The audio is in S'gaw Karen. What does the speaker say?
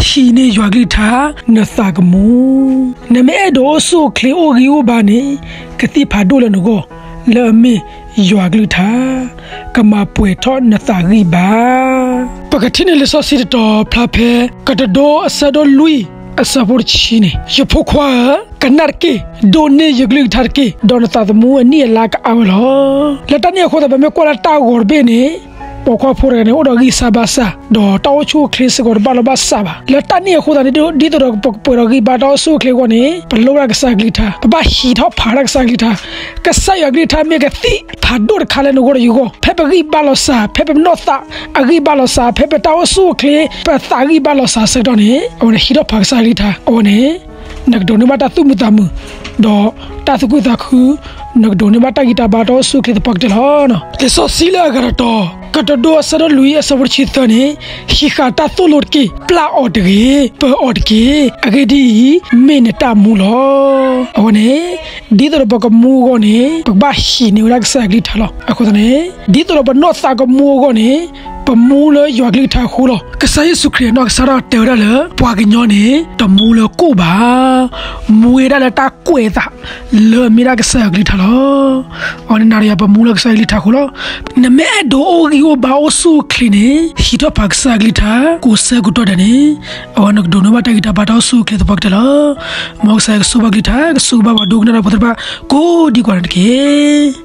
ဟံးန့ၢ်ယွၤကလုၢ်ကထါ နသးကမူ, နမ့ၢ်အဲၣ်ဒိးအိၣ်ဆူၣ်အိၣ်ချ့အိၣ်ဂံၢ်အိၣ်ဘါန့ၣ် ကသံၣ်ဖးဒိၣ်လၢနဂီၢ် လၢအမ့ၢ်ယွၤကလုၢ်ကထါ ကမၤပှဲၤထီၣ်နသးဂံၢ်ဘါ. ပကထံၣ်န့ၢ်လံာ်စီဆှံတတီၤဖျါဖဲ ကတိၤဒိအဆၢဒိၣ်လွံၢ် အဆၢဖိတဆံန့ၣ်, ယဖိခွါဧၢ, ကနၣ်တက့ၢ်. ဒိးန့ၢ်ယကလုၢ်ကထါတက့ၢ်. ဒီးနသးသမူအနံၣ်အလါကအါဝဲလီၤ. လၢတၢ်န့ၣ်အဃိသတး ပမ့ၢ်ကွၢ်လၢတၢ်ဂီၤတဘ့ၣ်န့ၣ် ပိာ်ခွါဖိတဂၤန့ၣ် အိၣ်ဒီးဂံၢ်စၢ်ဘါစၢ်, ဒီးတၢ်အိၣ်ဆူၣ်အိၣ်ချ့စ့ၢ်ကီးတဘၣ်လီၢ်ဘၣ်စးဘၣ်. လၢတၢ်န့ၣ်အဃိသတးန့ၣ် ဒ်သိးဒီးပကပှဲၤဒီးဂံၢ်ဘါတၢ်အိၣ်ဆူၣ်အိၣ်ချ့အဂီၢ်န့ၣ် ပလိၣ်ဘၣ်ကစၢ်ယွၤကလုၢ်ကထါ, ပဘၣ်ဟံးထီၣ်ဖးဒၣ်ကစၢ်ယွၤကလုၢ်ကထါ. ကစၢ်ယွၤကလုၢ်ကထါမ့ၢ်ကသံၣ်ဖးဒိၣ်တခါလၢနဂီၢ်ဒီးယဂီၢ်, ဖဲပဂံၢ်ဘါလီၤစၢ်, ဖဲပနီၢ်သးအဂံၢ်ဘါလီၤစၢ်, ဖဲပတၢ်အိၣ်ဆူၣ်အိၣ်ချ့ ပသးဂံၢ်ဘါလီၤစၢ်အဆၢကတီၢ်န့ၣ် အဝဲန့ၣ်ဟံးထီၣ်ဖးကစၢ်ယွၤကလုၢ်ကထါ, အဝဲန့ၣ် နကဒိးန့ၢ်ဘၣ်တၢ်သူၣ်မုာ်သးမုာ်, ဒီးတၢ်သူၣ်ခုသးခု, နကဒိးန့ၢ်ဘၣ်တၢ်ဂံၢ်တၢ်ဘါတၢ်အိၣ်ဆူၣ်အိၣ်ချ့သပှၢ်ကတၢၢ်လီၤ. လံာ်စီဆှံလၢအဂၤတတီၤ, ကတိၤဒိအဆၢဒိၣ်လွံၢ်အဆၢဖိတဆံသၢန့ၣ်, ဟံးဃာ်တၢ်သိၣ်လိတက့ၢ်. ပျၢ်အီၤတဂ့ၤ, ပၢၤအီၤတက့ၢ်. အဂ့ၢ်ဒ်အံၤ, မ့ၢ်နတၢ်မူလီၤ. အဝဲန့ၣ် ဒ်သိးဒီးပကမူအဂီၢ်န့ၣ် ပကဘၣ်ဟံးန့ၢ်ဝဲဒၣ်ကစၢ်ယွၤကလုၢ်ကထါလီၤ. အဃိသတးန့ၣ် ဒ်သိးဒီးပနီၢ်သးကမူအဂီၢ်န့ၣ် ပမူလၢယွၤကလုၢ်ကထါအဃိလီၤ. ကစၢ်ယ့ၣ်ၡူးခရံာ်အနီၢ်ကစၢ်ဒၣ်တဲဝဲဒၣ်လၢ ပှၤကညီန့ၣ် တမူလၢကိၣ်ဘၣ်, မူဝဲဒၣ်လၢတၢ်ကွဲးအသး လၢအမ့ၢ်ဒၣ်ကစၢ်ယွၤကလုၢ်ကထါလီၤ. အဝဲန့ၣ်နၤဒီးယၤပမူလၢကစၢ်ယွၤကလုၢ်ကထါအဃိလီၤ. နမ့ၢ်အဲၣ်ဒိးအိၣ်ဂံၢ်အိၣ်ဘါအိၣ်ဆူၣ်အိၣ်ချ့န့ၣ် ဟံးထီၣ်ဖးကစၢ်ယွၤကလုၢ်ကထါ ကိးဆၢကိးတီၤဒဲးန့ၣ်, အဝဲနကဒိးန့ၢ်ဘၣ်တၢ်ဂံၢ်တၢ်ဘါတၢ်အိၣ်ဆူၣ်အိၣ်ချ့သပှၢ်ကတၢၢ်လီၤ. မ်ကစၢ်ယွၤကဆိၣ်ဂ့ၤဘၣ်ကလုၢ်ကထါ, ကဆိၣ်ဂ့ၤဘၣ်ပှၤဒိကနၣ်တၢ်ဖိသ့ၣ်တဖၣ် ကိးဒံကိးဂၤဒဲးန့ၣ်တက့ၢ်.